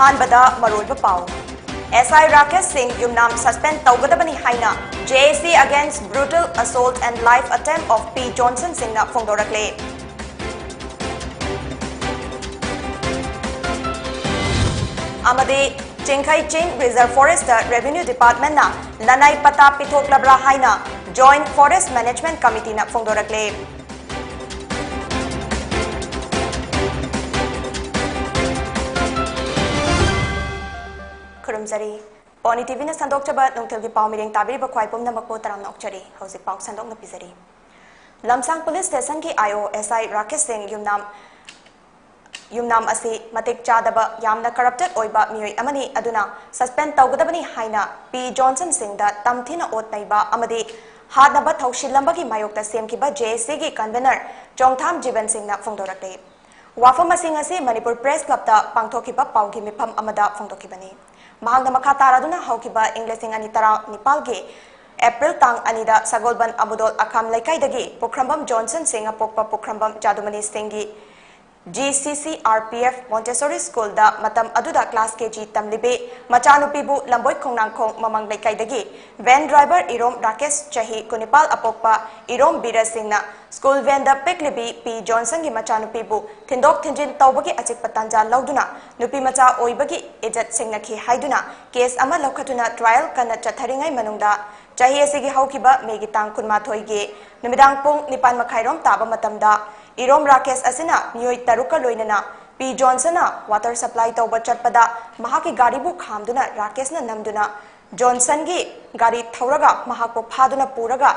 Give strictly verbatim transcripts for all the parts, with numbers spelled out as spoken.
ꯑꯍꯥꯟꯕꯗ ꯃꯔꯨꯑꯣꯏꯕ ꯄꯥꯎ꯫ ꯑꯦꯁ ꯑꯥꯏ ꯔꯥꯀꯦꯁ ꯁꯤꯡ ꯌꯨꯝꯅꯥꯝ suspend ꯇꯧꯒꯗꯕꯅꯤ ꯍꯥꯏꯅ J A C against brutal assault and life attempt of P Johnson ꯁꯤꯡꯅ ꯐꯣꯡꯗꯣꯔꯛꯂꯦ꯫ ꯑꯃꯗꯤ ꯆꯤꯡꯈꯩ ꯆꯤꯡ Reserve Forest Revenue Department ꯅ ꯂꯅꯥꯏ ꯄꯇꯥ ꯄꯤꯊꯣꯛꯂꯕ꯭ꯔꯥ ꯍꯥꯏꯅ Joint Forest Management Committee ꯅ ꯐꯣꯡꯗꯣꯔꯛꯂꯦ꯫ ꯈꯨꯔꯨꯝꯖꯔꯤ꯫ ꯄꯥꯎꯅꯤ T V ꯅ ꯁꯟꯗꯣꯛꯆꯕ ꯅꯨꯡꯊꯤꯜꯒꯤ ꯄꯥꯎ ꯃꯤꯔꯦꯡ ꯇꯥꯕꯤꯔꯤꯕ ꯈ꯭ꯋꯥꯏ ꯄꯨꯝꯅꯃꯛꯄꯨ ꯇꯔꯥꯝꯅ ꯑꯣꯛꯆꯔꯤ꯫ ꯍꯧꯖꯤꯛ ꯄꯥꯎ ꯁꯟꯗꯣꯛꯅ ꯄꯤꯖꯔꯤ꯫ ꯂꯝꯁꯥꯡ Police Station ꯒꯤ I O S I Rakesh ꯁꯤꯡ ꯌꯨꯝꯅꯥꯝ, ꯌꯨꯝꯅꯥꯝ ꯑꯁꯤ ꯃꯇꯤꯛ ꯆꯥꯗꯕ, ꯌꯥꯝꯅ corrupted ꯑꯣꯏꯕ ꯃꯤꯑꯣꯏ ꯑꯃꯅꯤ, ꯑꯗꯨꯅ suspend ꯇꯧꯒꯗꯕꯅꯤ ꯍꯥꯏꯅ P Johnson ꯁꯤꯡꯗ ꯇꯝꯊꯤꯅ ꯑꯣꯠ ꯅꯩꯕ ꯑꯃꯗꯤ ꯍꯥꯠꯅꯕ ꯊꯧꯁꯤꯜꯂꯝꯕꯒꯤ ꯃꯥꯌꯣꯛꯇ ꯁꯦꯝꯈꯤꯕ J A C ꯒꯤ convener ꯆꯣꯡꯊꯥꯝ ꯖꯤꯕꯟ ꯁꯤꯡꯅ ꯐꯣꯡꯗꯣꯔꯛꯂꯤ꯫ ꯋꯥꯐꯝ ꯑꯁꯤ ꯉꯁꯤ ꯃꯅꯤꯄꯨꯔ Press Club ꯇ ꯄꯥꯡꯊꯣꯛꯈꯤꯕ ꯄꯥꯎꯒꯤ ꯃꯤꯐꯝ ꯑꯃꯗ ꯐꯣꯡꯗꯣꯛꯈꯤꯕꯅꯤ꯫ ꯃꯍꯥꯛꯅ ꯃꯈꯥ ꯇꯥꯔꯗꯨꯅ ꯍꯧꯈꯤꯕ ꯏꯪ ꯂꯤꯁꯤꯡ ꯑꯅꯤ ꯇꯔꯥ ꯅꯤꯄꯥꯜꯒꯤ April ꯇꯥꯡ ꯑꯅꯤꯗ ꯁꯒꯣꯜꯕꯟ ꯑꯃꯨꯗꯣꯜ ꯑꯈꯥꯝ ꯂꯩꯀꯥꯏꯗꯒꯤ ꯄꯨꯈ꯭ꯔꯝꯕꯝ ꯖꯣꯟꯁꯟ ꯁꯤꯡ ꯑꯄꯣꯛꯄ ꯄꯨꯈ꯭ꯔꯝꯕꯝ ꯖꯥꯗꯨꯃꯅꯤ ꯁꯤꯡꯒꯤ G C C R P F Montessori School ꯗ ꯃꯇꯝ ꯑꯗꯨꯗ class K G ꯇꯝꯂꯤꯕꯤ ꯃꯆꯥꯅꯨꯄꯤꯕꯨ ꯂꯝꯕꯣꯏ ꯈꯣꯡꯅꯥꯡꯈꯣꯡ ꯃꯃꯥꯡ ꯂꯩꯀꯥꯏꯗꯒꯤ van driver ꯏꯔꯣꯝ ꯔꯥꯀꯦꯁ, ꯆꯍꯤ ꯀꯨꯟꯅꯤꯄꯥꯜ ꯑꯄꯣꯛꯄ ꯏꯔꯣꯝ ꯕꯤꯔ ꯁꯤꯡꯅ school van ꯗ ꯄꯤꯛꯂꯤꯕꯤ P Johnson ꯒꯤ ꯃꯆꯥꯅꯨꯄꯤꯕꯨ ꯊꯤꯟꯗꯣꯛ ꯊꯤꯟꯖꯤꯟ ꯇꯧꯕꯒꯤ ꯑꯆꯤꯛꯄ ꯇꯥꯟꯖꯥ ꯂꯧꯗꯨꯅ ꯅꯨꯄꯤ ꯃꯆꯥ ꯑꯣꯏꯕꯒꯤ ꯏꯖꯠ ꯁꯦꯡꯅꯈꯤ ꯍꯥꯏꯗꯨꯅ case ꯑꯃ ꯂꯧꯈꯠꯇꯨꯅ trial ꯀꯟꯅ ꯆꯠꯊꯔꯤꯉꯩ ꯃꯅꯨꯡꯗ ꯆꯍꯤ ꯑꯁꯤꯒꯤ ꯍꯧꯈꯤꯕ May ꯒꯤ ꯇꯥꯡ ꯀꯨꯟꯃꯥꯊꯣꯏꯒꯤ ꯅꯨꯃꯤꯗꯥꯡ ꯄꯨꯡ ꯅꯤꯄꯥꯟ ꯃꯈꯥꯏꯔꯣꯝ ꯇꯥꯕ ꯃꯇꯝꯗ ꯏꯔꯣꯝ ꯔꯥꯀꯦꯁ ꯑꯁꯤꯅ ꯃꯤꯑꯣꯏ ꯇꯔꯨꯛꯀ ꯂꯣꯏꯅꯅ P Johnson ꯅ water supply ꯇꯧꯕ ꯆꯠꯄꯗ ꯃꯍꯥꯛꯀꯤ ꯒꯥꯔꯤꯕꯨ ꯈꯥꯝꯗꯨꯅ ꯔꯥꯀꯦꯁꯅ ꯅꯝꯗꯨꯅ Johnson ꯒꯤ ꯒꯥꯔꯤ ꯊꯧꯔꯒ ꯃꯍꯥꯛꯄꯨ ꯐꯥꯗꯨꯅ ꯄꯨꯔꯒ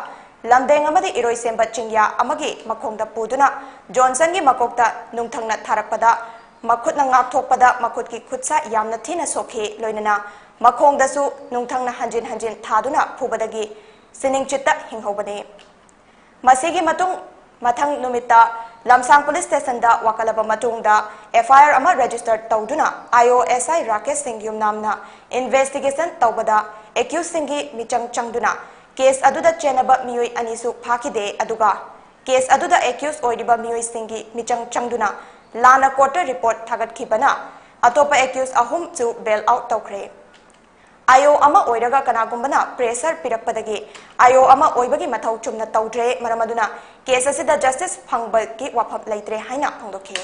ꯂꯝꯗꯦꯡ ꯑꯃꯗꯤ ꯏꯔꯣꯏꯁꯦꯝꯕ ꯆꯤꯡꯌꯥ ꯑꯃꯒꯤ ꯃꯈꯣꯡꯗ ꯄꯨꯗꯨꯅ Johnson ꯒꯤ ꯃꯀꯣꯛꯇ ꯅꯨꯡꯊꯪꯅ ꯊꯥꯔꯛꯄꯗ ꯃꯈꯨꯠꯅ ꯉꯥꯛꯊꯣꯛꯄꯗ ꯃꯈꯨꯠꯀꯤ ꯈꯨꯠꯁꯥ ꯌꯥꯝꯅ ꯊꯤꯅ ꯁꯣꯛꯈꯤ, ꯂꯣꯏꯅꯅ ꯃꯈꯣꯡꯗꯁꯨ ꯅꯨꯡꯊꯪꯅ ꯍꯟꯖꯤꯟ ꯍꯟꯖꯤꯟ ꯊꯥꯗꯨꯅ ꯐꯨꯕꯗꯒꯤ ꯁꯤꯅꯤꯡꯆꯤꯠꯇ ꯍꯤꯡꯍꯧꯕꯅꯤ꯫ ꯃꯁꯤꯒꯤ ꯃꯇꯨꯡ ꯃꯊꯪ ꯅꯨꯃꯤꯠꯇ ꯂꯝꯁꯥꯡ Police Station ꯗ ꯋꯥꯀꯠꯂꯕ ꯃꯇꯨꯡꯗ F I R ꯑꯃ register ꯇꯧꯗꯨꯅ I O S I Rakesh ꯁꯤꯡ ꯌꯨꯝꯅꯥꯝꯅ investigation ꯇꯧꯕꯗ accused ꯁꯤꯡꯒꯤ ꯃꯤꯆꯪ ꯆꯪꯗꯨꯅ case ꯑꯗꯨꯗ ꯆꯦꯟꯅꯕ ꯃꯤꯑꯣꯏ ꯑꯅꯤꯁꯨ ꯐꯥꯈꯤꯗꯦ, ꯑꯗꯨꯒ case ꯑꯗꯨꯗ accused ꯑꯣꯏꯔꯤꯕ ꯃꯤꯑꯣꯏꯁꯤꯡꯒꯤ ꯃꯤꯆꯪ ꯆꯪꯗꯨꯅ ꯂꯥꯟꯅ court ꯇ report ꯊꯥꯒꯠꯈꯤꯕꯅ ꯑꯇꯣꯞꯄ ꯑꯦꯀ꯭ꯌꯨꯁ ꯑꯍꯨꯝꯁꯨ ꯕꯦꯜ ꯑꯥꯎꯠ ꯇꯧꯈ꯭ꯔꯦ꯫ ꯑꯥꯏ ꯑꯣ ꯑꯃ ꯑꯣꯏꯔꯒ ꯀꯅꯥꯒꯨꯝꯕꯅ ꯄ꯭ꯔꯦꯁꯔ ꯄꯤꯔꯛꯄꯗꯒꯤ ꯑꯥꯏ ꯑꯣ ꯑꯃ ꯑꯣꯏꯕꯒꯤ ꯃꯊꯧ ꯆꯨꯝꯅ ꯇꯧꯗ꯭ꯔꯦ, ꯃꯔꯝ ꯑꯗꯨꯅ ꯀꯦꯁ ꯑꯁꯤꯗ ꯖꯁꯇꯤꯁ ꯐꯪꯕꯒꯤ ꯋꯥꯐꯝ ꯂꯩꯇ꯭ꯔꯦ ꯍꯥꯏꯅ ꯐꯣꯡꯗꯣꯛꯈꯤ꯫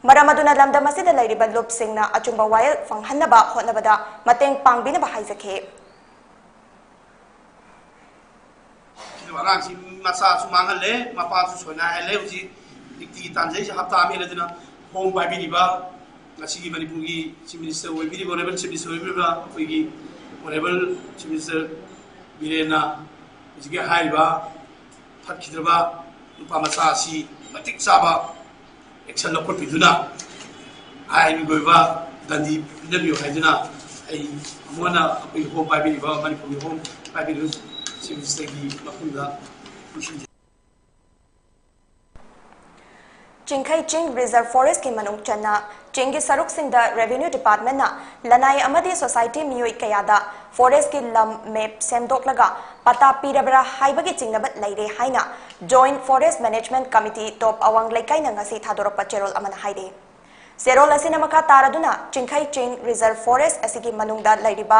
ꯃꯔꯝ ꯑꯗꯨꯅ ꯂꯝꯗꯝ ꯑꯁꯤꯗ ꯂꯩꯔꯤꯕ ꯂꯨꯞꯁꯤꯡꯅ ꯑꯆꯨꯝꯕ ꯋꯥꯌꯦꯜ ꯐꯪꯍꯟꯅꯕ ꯍꯣꯠꯅꯕꯗ ꯃꯇꯦꯡ ꯄꯥꯡꯕꯤꯅꯕ ꯍꯥꯏꯖꯈꯤ꯫ ꯑꯉꯥꯡꯁꯤ ꯃꯆꯥꯁꯨ ꯃꯥꯡꯍꯜꯂꯦ, ꯃꯄꯥꯁꯨ ꯁꯣꯏꯅꯥꯏꯍꯜꯂꯦ꯫ ꯍꯧꯖꯤꯛ ꯅꯨꯡꯇꯤꯒꯤ ꯇꯥꯟꯖꯩꯁꯦ ꯍꯞꯇꯥ ꯑꯃ ꯍꯦꯜꯂꯗꯨꯅ ꯍꯣꯝ ꯄꯥꯏꯕꯤꯔꯤꯕ ꯉꯁꯤꯒꯤ ꯃꯅꯤꯄꯨꯔꯒꯤ ꯆꯤꯐ ꯃꯤꯅꯤꯁꯇꯔ ꯑꯣꯏꯕꯤꯔꯤꯕ, ꯑꯣꯅꯔꯦꯕꯜ ꯆꯤꯐ ꯃꯤꯅꯤꯁꯇꯔ ꯑꯣꯏꯕꯤꯔꯤꯕ ꯑꯩꯈꯣꯏꯒꯤ ꯑꯣꯅꯔꯦꯕꯜ ꯆꯤꯐ ꯃꯤꯅꯤꯁꯇꯔ ꯕꯤꯔꯦꯟꯅ ꯍꯧꯖꯤꯛꯀꯤ ꯍꯥꯏꯔꯤꯕ ꯐꯠꯈꯤꯗ꯭ꯔꯕ ꯅꯨꯄꯥ ꯃꯆꯥ ꯑꯁꯤ ꯃꯇꯤꯛ ꯆꯥꯕ ꯑꯦꯛꯁꯟ ꯂꯧꯈꯠꯄꯤꯗꯨꯅ ꯑꯥꯏꯟꯒꯤ ꯑꯣꯏꯕ ꯗꯟꯗꯤ ꯄꯤꯅꯕꯤꯌꯨ ꯍꯥꯏꯗꯨꯅ ꯑꯩ ꯑꯃꯨꯛ ꯍꯟꯅ ꯑꯩꯈꯣꯏꯒꯤ ꯍꯣꯝ ꯄꯥꯏꯕꯤꯔꯤꯕ, ꯃꯅꯤꯄꯨꯔꯒꯤ ꯍꯣꯝ ꯄꯥꯏꯕꯤꯔꯤꯕ ꯆꯤꯐ ꯃꯤꯅꯤꯁꯇꯔꯒꯤ ꯃꯐꯝꯗ ꯄꯤꯁꯤꯟꯖꯔꯤ꯫ ꯆꯤꯡꯈꯩ ꯆꯤꯡ ꯔꯤꯖꯔꯚ ꯐꯣꯔꯦꯁꯀꯤ ꯃꯅꯨꯡ ꯆꯟꯅ ꯆꯤꯡꯒꯤ ꯁꯔꯨꯛꯁꯤꯡꯗ ꯔꯦꯚꯤꯅ꯭ꯌꯨ ꯗꯤꯄꯥꯔꯠꯃꯦꯟꯅ ꯂꯅꯥꯏ ꯑꯃꯗꯤ ꯁꯣꯁꯥꯏꯇꯤ ꯃꯤꯑꯣꯏ ꯀꯌꯥꯗ ꯐꯣꯔꯦꯁꯀꯤ ꯂꯝ ꯃꯦꯞ ꯁꯦꯝꯗꯣꯛꯂꯒ ꯄꯇꯥ ꯄꯤꯔꯕ꯭ꯔꯥ ꯍꯥꯏꯕꯒꯤ ꯆꯤꯡꯅꯕ ꯂꯩꯔꯦ ꯍꯥꯏꯅ ꯖꯣꯏꯟꯠ ꯐꯣꯔꯦꯁ ꯃꯦꯅꯦꯖꯃꯦꯟꯠ ꯀꯃꯤꯇꯤ ꯇꯣꯞ ꯑꯋꯥꯡ ꯂꯩꯀꯥꯏꯅ ꯉꯁꯤ ꯊꯥꯗꯣꯔꯛꯄ ꯆꯦꯔꯣꯜ ꯑꯃꯅ ꯍꯥꯏꯔꯤ꯫ ꯆꯦꯔꯣꯜ ꯑꯁꯤꯅ ꯃꯈꯥ ꯇꯥꯔꯗꯨꯅ ꯆꯤꯡꯈꯩ ꯆꯤꯡ ꯔꯤꯖꯔꯚ ꯐꯣꯔꯦꯁ ꯑꯁꯤꯒꯤ ꯃꯅꯨꯡꯗ ꯂꯩꯔꯤꯕ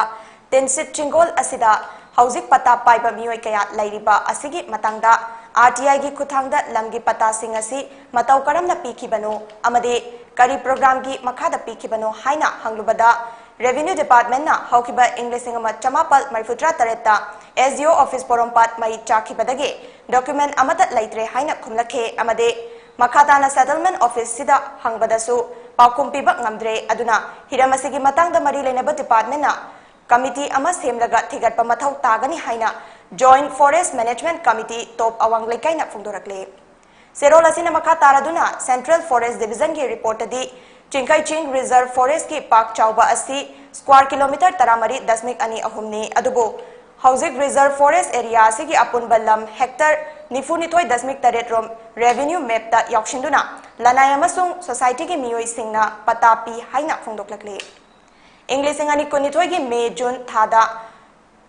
ꯇꯤꯟꯁꯤꯠ ꯆꯤꯡꯒꯣꯜ ꯑꯁꯤꯗ ꯍꯧꯖꯤꯛ ꯄꯇꯥ ꯄꯥꯏꯕ ꯃꯤꯑꯣꯏ ꯀꯌꯥ ꯂꯩꯔꯤꯕ ꯑꯁꯤꯒꯤ ꯃꯇꯥꯡꯗ ꯑꯥꯔ ꯇꯤ ꯑꯥꯏꯒꯤ ꯈꯨꯠꯊꯥꯡꯗ ꯂꯝꯒꯤ ꯄꯇꯥꯁꯤꯡ ꯑꯁꯤ ꯃꯇꯧ ꯀꯔꯝꯅ ꯄꯤꯈꯤꯕꯅꯣ ꯑꯃꯗꯤ ꯀꯔꯤ ꯄ꯭ꯔꯣꯒ꯭ꯔꯥꯝꯒꯤ ꯃꯈꯥꯗ ꯄꯤꯈꯤꯕꯅꯣ ꯍꯥꯏꯅ ꯍꯪꯂꯨꯕꯗ, ꯔꯦꯚꯤꯅ꯭ꯌꯨ ꯗꯤꯄꯥꯔꯠꯃꯦꯟꯠꯅ ꯍꯧꯈꯤꯕ ꯏꯪ ꯂꯤꯁꯤꯡ ꯑꯃ ꯆꯃꯥꯄꯜ ꯃꯔꯤꯐꯨꯇꯔꯥ ꯇꯔꯦꯠꯇ ꯑꯦꯁ ꯗꯤ ꯑꯣ ꯑꯣꯐꯤꯁ ꯄꯣꯔꯣꯝꯄꯥꯠ ꯃꯩ ꯆꯥꯛꯈꯤꯕꯗꯒꯤ ꯗꯣꯀ꯭ꯌꯨꯃꯦꯟꯠ ꯑꯃꯠꯇ ꯂꯩꯇ꯭ꯔꯦ ꯍꯥꯏꯅ ꯈꯨꯝꯂꯛꯈꯤ ꯑꯃꯗꯤ ꯃꯈꯥ ꯇꯥꯅ ꯁꯦꯇꯜꯃꯦꯟꯠ ꯑꯣꯐꯤꯁꯁꯤꯗ ꯍꯪꯕꯗꯁꯨ ꯄꯥꯎꯈꯨꯝ ꯄꯤꯕ ꯉꯝꯗ꯭ꯔꯦ꯫ ꯑꯗꯨꯅ ꯍꯤꯔꯝ ꯑꯁꯤꯒꯤ ꯃꯇꯥꯡꯗ ꯃꯔꯤ ꯂꯩꯅꯕ ꯗꯤꯄꯥꯔꯠꯃꯦꯟꯠꯅ ꯀꯃꯤꯇꯤ ꯑꯃ ꯁꯦꯝꯂꯒ ꯊꯤꯒꯠꯄ ꯃꯊꯧ ꯇꯥꯒꯅꯤ ꯍꯥꯏꯅ ꯖꯣꯏꯟꯠ ꯐꯣꯔꯦꯁ ꯃꯦꯅꯦꯖꯃꯦꯟꯠ ꯀꯃꯤꯇꯤ ꯇꯣꯞ ꯑꯋꯥꯡ ꯂꯩꯀꯥꯏꯅ ꯐꯣꯡꯗꯣꯔꯛꯂꯦ꯫ ꯆꯦꯔꯣꯜ ꯑꯁꯤꯅ ꯃꯈꯥ ꯇꯥꯔꯗꯨꯅ ꯁꯦꯟꯇ꯭ꯔꯦꯜ ꯐꯣꯔꯦꯁ ꯗꯤꯚꯤꯖꯟꯒꯤ ꯔꯤꯄꯣꯔꯠꯇꯗꯤ ꯆꯤꯡꯈꯩ ꯆꯤꯡ ꯔꯤꯖꯔꯚ ꯐꯣꯔꯦꯁꯀꯤ ꯄꯥꯛ ꯆꯥꯎꯕ ꯑꯁꯤ ꯁ꯭ꯀ꯭ꯋꯥꯔ ꯀꯤꯂꯣꯃꯤꯇꯔ ꯇꯔꯥꯃꯔꯤ ꯗꯁꯃꯤꯛ ꯑꯅꯤ ꯑꯍꯨꯝꯅꯤ, ꯑꯗꯨꯕꯨ ꯍꯧꯖꯤꯛ ꯔꯤꯖꯔꯚ ꯐꯣꯔꯦꯁ ꯑꯦꯔꯤꯌꯥ ꯑꯁꯤꯒꯤ ꯑꯄꯨꯟꯕ ꯂꯝ ꯍꯦꯛꯇꯔ ꯅꯤꯐꯨꯅꯤꯊꯣꯏ ꯗꯁꯃꯤꯛ ꯇꯔꯦꯠ ꯔꯣꯝ ꯔꯦꯚꯤꯅ꯭ꯌꯨ ꯃꯦꯞꯇ ꯌꯥꯎꯁꯤꯟꯗꯨꯅ ꯂꯅꯥꯏ ꯑꯃꯁꯨꯡ ꯁꯣꯁꯥꯏꯇꯤꯒꯤ ꯃꯤꯑꯣꯏꯁꯤꯡꯅ ꯄꯇꯥ ꯄꯤ ꯍꯥꯏꯅ ꯐꯣꯡꯗꯣꯛꯂꯛꯂꯤ꯫ ꯏꯪ ꯂꯤꯁꯤꯡ ꯑꯅꯤ ꯀꯨꯟꯅꯤꯊꯣꯏꯒꯤ ꯃꯦ ꯖꯨꯟ ꯊꯥꯗ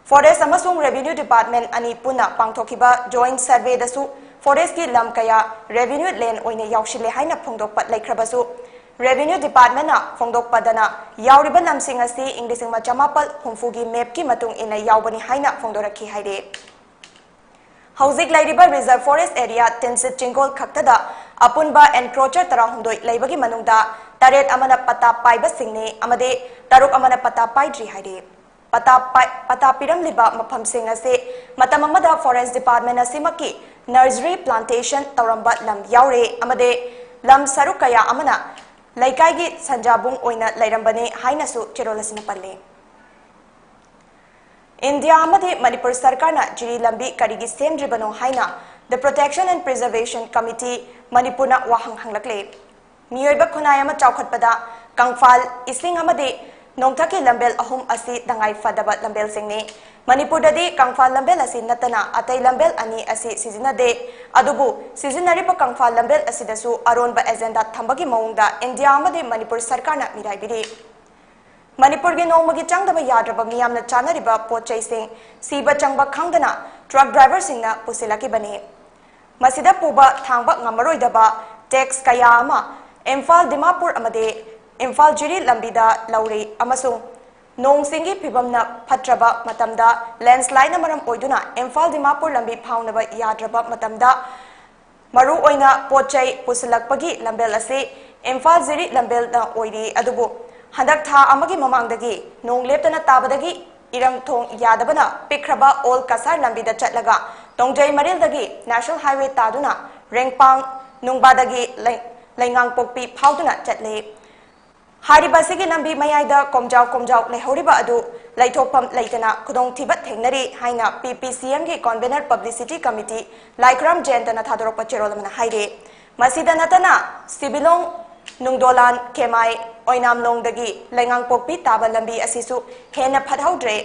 ꯐꯣꯔꯦꯁ ꯑꯃꯁꯨꯡ ꯔꯦꯚꯤꯅ꯭ꯌꯨ ꯗꯤꯄꯥꯔꯠꯃꯦꯟꯠ ꯑꯅꯤ ꯄꯨꯟꯅ ꯄꯥꯡꯊꯣꯛꯈꯤꯕ ꯖꯣꯏꯟꯠ ꯁꯔꯚꯦꯗꯁꯨ ꯐꯣꯔꯦꯁꯀꯤ ꯂꯝ ꯀꯌꯥ ꯔꯦꯚꯤꯅ꯭ꯌꯨ ꯂꯦꯟ ꯑꯣꯏꯅ ꯌꯥꯎꯁꯤꯜꯂꯦ ꯍꯥꯏꯅ ꯐꯣꯡꯗꯣꯛꯄ ꯂꯩꯈ꯭ꯔꯕꯁꯨ, Revenue Departmentꯅ ꯐꯣꯡꯗꯣꯛꯄꯗꯅ ꯌꯥꯎꯔꯤꯕ ꯂꯝꯁꯤꯡ ꯑꯁꯤ ꯏꯪ ꯂꯤꯁꯤꯡ ꯑꯃ ꯆꯃꯥꯄꯜ ꯍꯨꯝꯐꯨꯒꯤ ꯃꯦꯞꯀꯤ ꯃꯇꯨꯡ ꯏꯟꯅ ꯌꯥꯎꯕꯅꯤ ꯍꯥꯏꯅ ꯐꯣꯡꯗꯣꯔꯛꯈꯤ ꯍꯥꯏꯔꯤ꯫ ꯍꯧꯖꯤꯛ ꯂꯩꯔꯤꯕ Reserve Forest Area ꯇꯤꯟꯁꯤꯠ ꯆꯤꯡꯒꯣꯜ ꯈꯛꯇꯗ ꯑꯄꯨꯟꯕ encroacher ꯇꯔꯥꯍꯨꯝꯗꯣꯏ ꯂꯩꯕꯒꯤ ꯃꯅꯨꯡꯗ ꯇꯔꯦꯠ ꯑꯃꯅ ꯄꯇꯥ ꯄꯥꯏꯕꯁꯤꯡꯅꯤ ꯑꯃꯗꯤ ꯇꯔꯨꯛ ꯑꯃꯅ ꯄꯇꯥ ꯄꯥꯏꯗ꯭ꯔꯤ ꯍꯥꯏꯔꯤ꯫ ꯄꯇꯥ ꯄꯥꯏ-, ꯄꯇꯥ ꯄꯤꯔꯝꯂꯤꯕ ꯃꯐꯝꯁꯤꯡ ꯑꯁꯤ ꯃꯇꯝ ꯑꯃꯗ Forest Department ꯑꯁꯤꯃꯛꯀꯤ nursery plantation ꯇꯧꯔꯝꯕ ꯂꯝ ꯌꯥꯎꯔꯦ ꯑꯃꯗꯤ ꯂꯝ ꯁꯔꯨꯛ ꯀꯌꯥ ꯑꯃꯅ ꯂꯩꯀꯥꯏꯒꯤ ꯁꯟꯖꯥꯕꯨꯡ ꯑꯣꯏꯅ ꯂꯩꯔꯝꯕꯅꯤ ꯍꯥꯏꯅꯁꯨ ꯆꯦꯔꯣꯜ ꯑꯁꯤꯅ ꯄꯜꯂꯤ꯫ ꯏꯟꯗꯤꯌꯥ ꯑꯃꯗꯤ ꯃꯅꯤꯄꯨꯔ ꯁꯔꯀꯥꯔꯅ ꯖꯤꯔꯤ ꯂꯝꯕꯤ ꯀꯔꯤꯒꯤ ꯁꯦꯝꯗ꯭ꯔꯤꯕꯅꯣ ꯍꯥꯏꯅ The Protection and Preservation Committee ꯃꯅꯤꯄꯨꯔꯅ ꯋꯥꯍꯪ ꯍꯪꯂꯛꯂꯦ꯫ ꯃꯤꯑꯣꯏꯕ ꯈꯨꯟꯅꯥꯏ ꯑꯃ ꯆꯥꯎꯈꯠꯄꯗ ꯀꯪꯐꯥꯜ, ꯏꯁꯤꯡ ꯑꯃꯗꯤ ꯅꯣꯡꯊꯛꯀꯤ ꯂꯝꯕꯦꯜ ꯑꯍꯨꯝ ꯑꯁꯤ ꯇꯉꯥꯏ ꯐꯗꯕ ꯂꯝꯕꯦꯜꯁꯤꯡꯅꯤ꯫ ꯃꯅꯤꯄꯨꯔꯗꯗꯤ ꯀꯪꯐꯥꯜ ꯂꯝꯕꯦꯜ ꯑꯁꯤ ꯅꯠꯇꯅ ꯑꯇꯩ ꯂꯝꯕꯦꯜ ꯑꯅꯤ ꯑꯁꯤ ꯁꯤꯖꯤꯟꯅꯗꯦ꯫ ꯑꯗꯨꯕꯨ ꯁꯤꯖꯤꯟꯅꯔꯤꯕ ꯀꯪꯐꯥꯜ ꯂꯝꯕꯦꯜ ꯑꯁꯤꯗꯁꯨ ꯑꯔꯣꯟꯕ agenda ꯊꯝꯕꯒꯤ ꯃꯑꯣꯡꯗ ꯏꯟꯗꯤꯌꯥ ꯑꯃꯗꯤ ꯃꯅꯤꯄꯨꯔ ꯁꯔꯀꯥꯔꯅ ꯃꯤꯔꯥꯏꯕꯤꯔꯤ꯫ ꯃꯅꯤꯄꯨꯔꯒꯤ ꯅꯣꯡꯃꯒꯤ ꯆꯪꯗꯕ ꯌꯥꯗ꯭ꯔꯕ ꯃꯤꯌꯥꯝꯅ ꯆꯥꯅꯔꯤꯕ ꯄꯣꯠ ꯆꯩꯁꯤꯡ ꯁꯤꯕ ꯆꯪꯕ ꯈꯪꯗꯅ truck driverꯁꯤꯡꯅ ꯄꯨꯁꯤꯜꯂꯛꯈꯤꯕꯅꯤ꯫ ꯃꯁꯤꯗ ꯄꯨꯕ ꯊꯥꯡꯕ ꯉꯝꯃꯔꯣꯏꯗꯕ tax ꯀꯌꯥ ꯑꯃ ꯏꯝꯐꯥꯜ ꯗꯤꯃꯥꯄꯨꯔ ꯑꯃꯗꯤ ꯏꯝꯐꯥꯜ ꯖꯤꯔꯤ ꯂꯝꯕꯤꯗ ꯂꯧꯔꯤ ꯑꯃꯁꯨꯡ ꯅꯣꯡꯁꯤꯡꯒꯤ ꯐꯤꯕꯝꯅ ꯐꯠꯇ꯭ꯔꯕ ꯃꯇꯝꯗ, landslideꯅ ꯃꯔꯝ ꯑꯣꯏꯗꯨꯅ ꯏꯝꯐꯥꯜ ꯗꯤꯃꯥꯄꯨꯔ ꯂꯝꯕꯤ ꯐꯥꯎꯅꯕ ꯌꯥꯗ꯭ꯔꯕ ꯃꯇꯝꯗ, ꯃꯔꯨꯑꯣꯏꯅ ꯄꯣꯠ ꯆꯩ ꯄꯨꯁꯤꯜꯂꯛꯄꯒꯤ ꯂꯝꯕꯦꯜ ꯑꯁꯤ ꯏꯝꯐꯥꯜ ꯖꯤꯔꯤ ꯂꯝꯕꯦꯜꯅ ꯑꯣꯏꯔꯤ꯫ ꯑꯗꯨꯕꯨ ꯍꯟꯗꯛ ꯊꯥ ꯑꯃꯒꯤ ꯃꯃꯥꯡꯗꯒꯤ ꯅꯣꯡ ꯂꯦꯞꯇꯅ ꯇꯥꯕꯗꯒꯤ ꯏꯔꯝ ꯊꯣꯡ ꯌꯥꯗꯕꯅ ꯄꯤꯛꯈ꯭ꯔꯕ ꯑꯣꯜ ꯀꯁꯥꯔ ꯂꯝꯕꯤꯗ ꯆꯠꯂꯒ ꯇꯣꯡꯖꯩ ꯃꯔꯤꯜꯗꯒꯤ National Highway ꯇꯥꯗꯨꯅ ꯔꯦꯡꯄꯥꯡ, ꯅꯨꯡꯕꯥꯗꯒꯤ ꯂꯩ-, ꯂꯩꯉꯥꯡꯄꯣꯛꯄꯤ ꯐꯥꯎꯗꯨꯅ ꯆꯠꯂꯤ꯫ ꯍꯥꯏꯔꯤꯕ ꯑꯁꯤꯒꯤ ꯂꯝꯕꯤ ꯃꯌꯥꯏꯗ ꯀꯣꯝꯖꯥꯎ ꯀꯣꯝꯖꯥꯎ ꯂꯩꯍꯧꯔꯤꯕ ꯑꯗꯨ ꯂꯩꯊꯣꯛꯐꯝ ꯂꯩꯇꯅ ꯈꯨꯗꯣꯡꯊꯤꯕ ꯊꯦꯡꯅꯔꯤ ꯍꯥꯏꯅ ꯄꯤ ꯄꯤ ꯁꯤ ꯑꯦꯝꯒꯤ Convener Publicity Committee ꯂꯥꯏꯈꯨꯔꯥꯝ ꯖꯌꯟꯇꯅ ꯊꯥꯗꯣꯔꯛꯄ ꯆꯦꯔꯣꯜ ꯑꯃꯅ ꯍꯥꯏꯔꯤ꯫ ꯃꯁꯤꯗ ꯅꯠꯇꯅ ꯁꯤꯕꯤꯂꯣꯡ, ꯅꯨꯡꯗꯣꯂꯥꯟ, ꯀꯦꯃꯥꯏ, ꯑꯣꯏꯅꯥꯝꯂꯣꯡꯗꯒꯤ ꯂꯩꯉꯥꯡꯄꯣꯛꯄꯤ ꯇꯥꯕ ꯂꯝꯕꯤ ꯑꯁꯤꯁꯨ ꯍꯦꯟꯅ ꯐꯠꯍꯧꯗ꯭ꯔꯦ꯫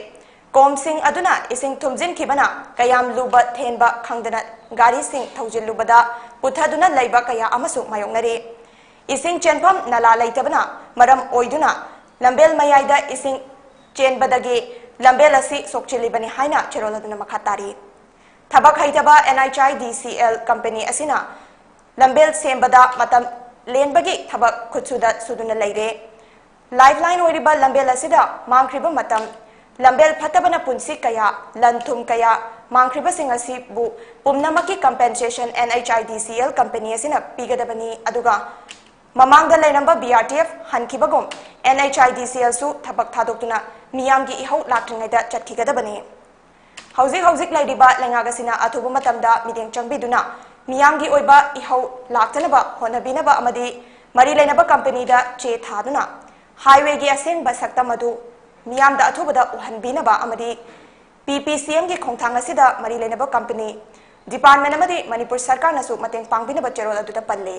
ꯀꯣꯝꯁꯤꯡ ꯑꯗꯨꯅ ꯏꯁꯤꯡ ꯊꯨꯝꯖꯤꯟꯈꯤꯕꯅ ꯀꯌꯥꯝ ꯂꯨꯕ ꯊꯦꯟꯕ ꯈꯪꯗꯅ ꯒꯥꯔꯤꯁꯤꯡ ꯊꯧꯖꯤꯜꯂꯨꯕꯗ ꯄꯨꯊꯗꯨꯅ ꯂꯩꯕ ꯀꯌꯥ ꯑꯃꯁꯨ ꯃꯥꯌꯣꯛꯅꯔꯤ꯫ ꯏꯁꯤꯡ ꯆꯦꯟꯐꯝ ꯅꯂꯥ ꯂꯩꯇꯕꯅ ꯃꯔꯝ ꯑꯣꯏꯗꯨꯅ ꯂꯝꯕꯦꯜ ꯃꯌꯥꯏꯗ ꯏꯁꯤꯡ ꯆꯦꯟꯕꯗꯒꯤ ꯂꯝꯕꯦꯜ ꯑꯁꯤ ꯁꯣꯛꯆꯤꯜꯂꯤꯕꯅꯤ ꯍꯥꯏꯅ ꯆꯦꯔꯣꯜ ꯑꯗꯨꯅ ꯃꯈꯥ ꯇꯥꯔꯤ꯫ ꯊꯕꯛ ꯍꯩꯇꯕ N H I D C L company ꯑꯁꯤꯅ ꯂꯝꯕꯦꯜ ꯁꯦꯝꯕꯗ ꯃꯇꯝ ꯂꯦꯟꯕꯒꯤ ꯊꯕꯛ ꯈꯨꯠꯁꯨꯗ ꯁꯨꯗꯨꯅ ꯂꯩꯔꯦ꯫ ꯂꯥꯏꯐ ꯂꯥꯏꯟ ꯑꯣꯏꯔꯤꯕ ꯂꯝꯕꯦꯜ ꯑꯁꯤꯗ ꯃꯥꯡꯈ꯭ꯔꯤꯕ ꯃꯇꯝ, ꯂꯝꯕꯦꯜ ꯐꯠꯇꯕꯅ ꯄꯨꯟꯁꯤ ꯀꯌꯥ, ꯂꯟ ꯊꯨꯝ ꯀꯌꯥ ꯃꯥꯡꯈ꯭ꯔꯤꯕꯁꯤꯡ ꯑꯁꯤꯕꯨ ꯄꯨꯝꯅꯃꯛꯀꯤ ꯀꯝꯄꯦꯟꯁꯦꯁꯟ NHIDCL ꯀꯝꯄꯦꯅꯤ ꯑꯁꯤꯅ ꯄꯤꯒꯗꯕꯅꯤ꯫ ꯑꯗꯨꯒ ꯃꯃꯥꯡꯗ ꯂꯩꯔꯝꯕ BRTF ꯍꯟꯈꯤꯕꯒꯨꯝ NHIDCLꯁꯨ ꯊꯕꯛ ꯊꯥꯗꯣꯛꯇꯨꯅ ꯃꯤꯌꯥꯝꯒꯤ ꯏꯍꯧ ꯂꯥꯛꯇ꯭ꯔꯤꯉꯩꯗ ꯆꯠꯈꯤꯒꯗꯕꯅꯤ꯫ ꯍꯧꯖꯤꯛ ꯍꯧꯖꯤꯛ ꯂꯩꯔꯤꯕ ꯂꯩꯉꯥꯛ ꯑꯁꯤꯅ ꯑꯊꯨꯕ ꯃꯇꯝꯗ ꯃꯤꯠꯌꯦꯡ ꯆꯪꯕꯤꯗꯨꯅ ꯃꯤꯌꯥꯝꯒꯤ ꯑꯣꯏꯕ ꯏꯍꯧ ꯂꯥꯛꯇꯅꯕ ꯍꯣꯠꯅꯕꯤꯅꯕ ꯑꯃꯗꯤ ꯃꯔꯤ ꯂꯩꯅꯕ ꯀꯝꯄꯦꯅꯤꯗ ꯆꯦ ꯊꯥꯗꯨꯅ ꯍꯥꯏꯋꯦꯒꯤ ꯑꯁꯦꯡꯕ ꯁꯛꯇꯝ ꯑꯗꯨ ꯃꯤꯌꯥꯝꯗ ꯑꯊꯨꯕꯗ ꯎꯍꯟꯕꯤꯅꯕ ꯑꯃꯗꯤ PPCMꯒꯤ ꯈꯣꯡꯊꯥꯡ ꯑꯁꯤꯗ ꯃꯔꯤ ꯂꯩꯅꯕ ꯀꯝꯄꯦꯅꯤ, ꯗꯤꯄꯥꯔꯠꯃꯦꯟ ꯑꯃꯗꯤ ꯃꯅꯤꯄꯨꯔ ꯁꯔꯀꯥꯔꯅꯁꯨ ꯃꯇꯦꯡ ꯄꯥꯡꯕꯤꯅꯕ ꯆꯦꯔꯣꯜ ꯑꯗꯨꯗ ꯄꯜꯂꯤ꯫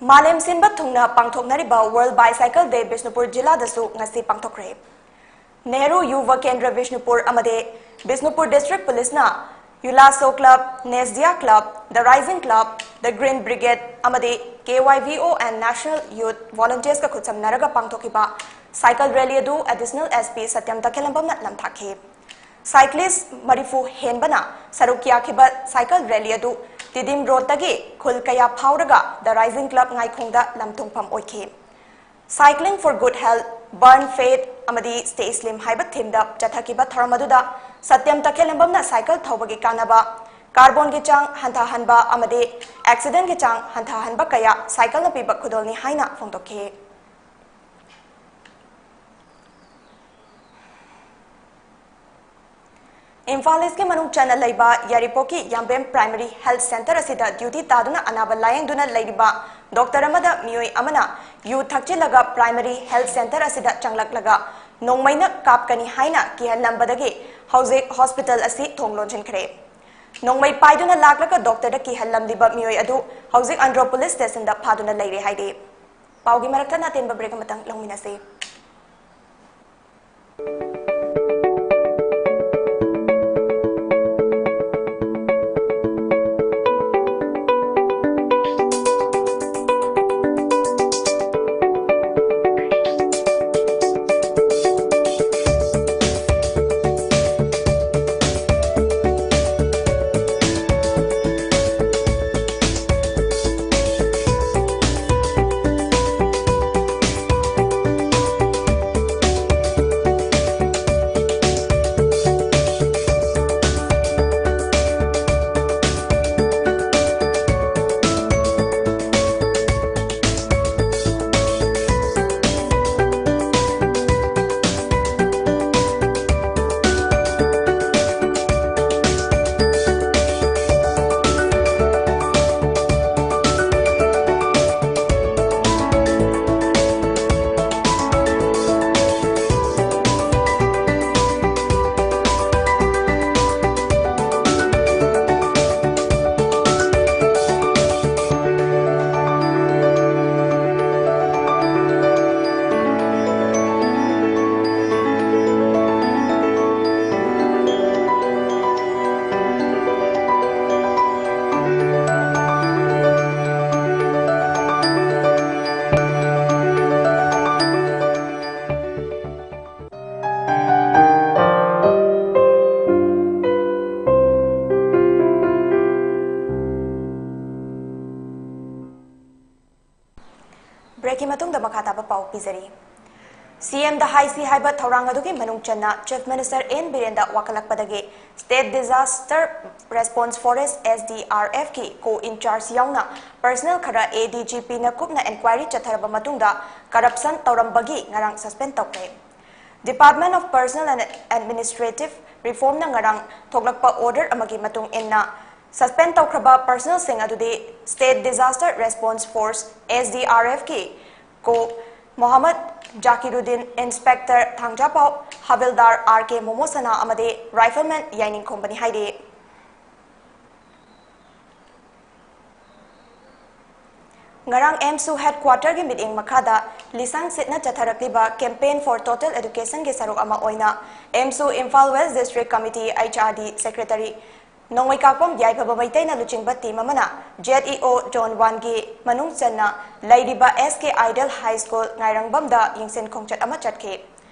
ꯃꯥꯂꯦꯝ ꯁꯤꯟꯕ ꯊꯨꯡꯅ ꯄꯥꯡꯊꯣꯛꯅꯔꯤꯕ World Bicycle Day ꯕꯤꯁꯅꯨꯄꯨꯔ ꯖꯤꯂꯥꯗꯁꯨ ꯉꯁꯤ ꯄꯥꯡꯊꯣꯛꯈ꯭ꯔꯦ꯫ ꯅꯦꯍꯔꯨ ꯌꯨꯕ ꯀꯦꯟꯗ꯭ꯔ ꯕꯤꯁꯅꯨꯄꯨꯔ ꯑꯃꯗꯤ ꯕꯤꯁꯅꯨꯄꯨꯔ ꯗꯤꯁꯇ꯭ꯔꯤꯛ ꯄꯨꯂꯤꯁꯅ ꯌꯨꯂꯥꯁꯣ ꯀ꯭ꯂꯕ, ꯅꯦꯁꯗꯤꯌꯥ club, The Rising Club, The Green Brigade ꯑꯃꯗꯤ KYVO and National Youth Volunteersꯀ ꯈꯨꯠꯁꯝꯅꯔꯒ ꯄꯥꯡꯊꯣꯛꯈꯤꯕ ꯁꯥꯏꯀꯜ ꯔꯦꯂꯤ ꯑꯗꯨ ꯑꯦꯗꯤꯁꯅꯦꯜ SP ꯁꯇ꯭ꯌꯝ ꯇꯈꯦꯜꯂꯝꯕꯝꯅ ꯂꯝꯊꯥꯛꯈꯤ꯫ ꯁꯥꯏꯀ꯭ꯂꯤꯁ ꯃꯔꯤꯐꯨ ꯍꯦꯟꯕꯅ ꯁꯔꯨꯛ ꯌꯥꯈꯤꯕ ꯁꯥꯏꯀꯜ ꯔꯦꯂꯤ ꯑꯗꯨ ꯇꯤꯗꯤꯝ ꯔꯣꯗꯇꯒꯤ ꯈꯨꯜ ꯀꯌꯥ ꯐꯥꯎꯔꯒ The Rising Club ꯉꯥꯏꯈꯣꯡꯗ ꯂꯝ ꯊꯨꯡꯐꯝ ꯑꯣꯏꯈꯤ꯫ Cycling for Good Health, Burn Fat ꯑꯃꯗꯤ Stay Slim ꯍꯥꯏꯕ ꯊꯤꯝꯗ ꯆꯠꯊꯈꯤꯕ ꯊꯧꯔꯝ ꯑꯗꯨꯗ ꯁꯇ꯭ꯌꯝ ꯇꯈꯦꯜꯂꯝꯕꯝꯅ ꯁꯥꯏꯀꯜ ꯊꯧꯕꯒꯤ ꯀꯥꯟꯅꯕ, ꯀꯥꯔꯕꯣꯟꯒꯤ ꯆꯥꯡ ꯍꯟꯊꯍꯟꯕ ꯑꯃꯗꯤ ꯑꯦꯛꯁꯤꯗꯦꯟꯒꯤ ꯆꯥꯡ ꯍꯟꯊꯍꯟꯕ ꯀꯌꯥ ꯁꯥꯏꯀꯜꯅ ꯄꯤꯕ ꯈꯨꯗꯣꯜꯅꯤ ꯍꯥꯏꯅ ꯐꯣꯡꯗꯣꯛꯈꯤ꯫ ꯏꯝꯐꯥꯜ ꯏꯁꯀꯤ ꯃꯅꯨꯡ ꯆꯟꯅ ꯂꯩꯕ ꯌꯥꯏꯔꯤꯄꯣꯛꯀꯤ ꯌꯥꯝꯕꯦꯝ ꯄ꯭ꯔꯥꯏꯃꯔꯤ ꯍꯦꯜꯊ ꯁꯦꯟꯇꯔ ꯑꯁꯤꯗ ꯗ꯭ꯌꯨꯇꯤ ꯇꯥꯗꯨꯅ ꯑꯅꯥꯕ ꯂꯥꯌꯦꯡꯗꯨꯅ ꯂꯩꯔꯤꯕ ꯗꯣꯛꯇꯔ ꯑꯃꯗ ꯃꯤꯑꯣꯏ ꯑꯃꯅ ꯌꯨ ꯊꯛꯆꯤꯜꯂꯒ ꯄ꯭ꯔꯥꯏꯃꯔꯤ ꯍꯦꯜꯊ ꯁꯦꯟꯇꯔ ꯑꯁꯤꯗ ꯆꯪꯂꯛꯂꯒ ꯅꯣꯡꯃꯩꯅ ꯀꯥꯞꯀꯅꯤ ꯍꯥꯏꯅ ꯀꯤꯍꯜꯂꯝꯕꯗꯒꯤ ꯍꯧꯖꯤꯛ ꯍꯣꯁꯄꯤꯇꯥꯜ ꯑꯁꯤ ꯊꯣꯡ ꯂꯣꯟꯁꯤꯟꯈ꯭ꯔꯦ꯫ ꯅꯣꯡꯃꯩ ꯄꯥꯏꯗꯨꯅ ꯂꯥꯛꯂꯒ ꯗꯣꯛꯇꯔꯗ ꯀꯤꯍꯜꯂꯝꯂꯤꯕ ꯃꯤꯑꯣꯏ ꯑꯗꯨ ꯍꯧꯖꯤꯛ ꯑꯟꯗ꯭ꯔꯣ ꯄꯨꯂꯤꯁ ꯁ꯭ꯇꯦꯁꯟꯗ ꯐꯥꯗꯨꯅ ꯂꯩꯔꯦ ꯍꯥꯏꯔꯤ꯫ ꯄꯥꯎꯒꯤ ꯃꯔꯛꯇ ꯑꯇꯦꯟꯕ ꯕ꯭ꯔꯦꯛ ꯑꯃꯇꯪ ꯂꯧꯃꯤꯟꯅꯁꯤ꯫ ꯃꯇꯨꯡꯗ ꯃꯈꯥ ꯇꯥꯕ ꯄꯥꯎ ꯄꯤꯖꯔꯤ꯫ ꯁꯤ ꯑꯦꯝꯗ ꯍꯥꯏꯁꯤ ꯍꯥꯏꯕ ꯊꯧꯔꯥꯡ ꯑꯗꯨꯒꯤ ꯃꯅꯨꯡ ꯆꯟꯅ Chief Minister ꯑꯦꯟ ꯕꯤꯔꯦꯟꯗ ꯋꯥꯀꯠꯂꯛꯄꯗꯒꯤ State Disaster Response Force, S D R F ꯀꯤ co-incharge ꯌꯥꯎꯅ personnel ꯈꯔ A D G Pꯅ ꯀꯨꯞꯅ inquiry ꯆꯠꯊꯔꯕ ꯃꯇꯨꯡꯗ corruption ꯇꯧꯔꯝꯕꯒꯤ ꯉꯔꯥꯡ suspend ꯇꯧꯈ꯭ꯔꯦ꯫ Department of Personnel and Administrative Reformꯅ ꯉꯔꯥꯡ ꯊꯣꯛꯂꯛꯄ order ꯑꯃꯒꯤ ꯃꯇꯨꯡ ꯏꯟꯅ suspend ꯇꯧꯈ꯭ꯔꯕ personnelꯁꯤꯡ ꯑꯗꯨꯗꯤ State Disaster Response Force, S D R F ꯀꯤ co ꯃꯣꯍꯝꯃꯗ ꯖꯥꯀꯤꯔꯨꯗꯤꯟ, Inspector ꯊꯥꯡꯖꯥꯄꯥꯎ, ꯍꯕꯤꯜꯗꯥꯔ ꯑꯥꯔ ꯀꯦ ꯃꯣꯃꯣꯁꯅꯥ ꯑꯃꯗꯤ Rifleman ꯌꯥꯏꯅꯤꯡꯈꯣꯝꯕꯅꯤ ꯍꯥꯏꯔꯤ꯫ ꯉꯔꯥꯡ ꯑꯦꯝꯁꯨ headquarterꯒꯤ ꯃꯤꯠꯌꯦꯡ ꯃꯈꯥꯗ ꯂꯤꯁꯥꯡ ꯁꯤꯠꯅ ꯆꯠꯊꯔꯛꯂꯤꯕ Campaign for Total Educationꯒꯤ ꯁꯔꯨꯛ ꯑꯃ ꯑꯣꯏꯅ ꯑꯦꯝꯁꯨ Imphal West District Committee, H R D Secretary ꯅꯣꯡꯃꯩꯀꯥꯛꯄꯝ ꯌꯥꯏꯐꯕ ꯃꯩꯇꯩꯅ ꯂꯨꯆꯤꯡꯕ team ꯑꯃꯅ Z E O Zone Oneꯒꯤ ꯃꯅꯨꯡ ꯆꯟꯅ ꯂꯩꯔꯤꯕ S K Ideal High School ꯉꯥꯏꯔꯪꯕꯝꯗ ꯌꯦꯡꯁꯤꯟ ꯈꯣꯡꯆꯠ ꯑꯃ ꯆꯠꯈꯤ꯫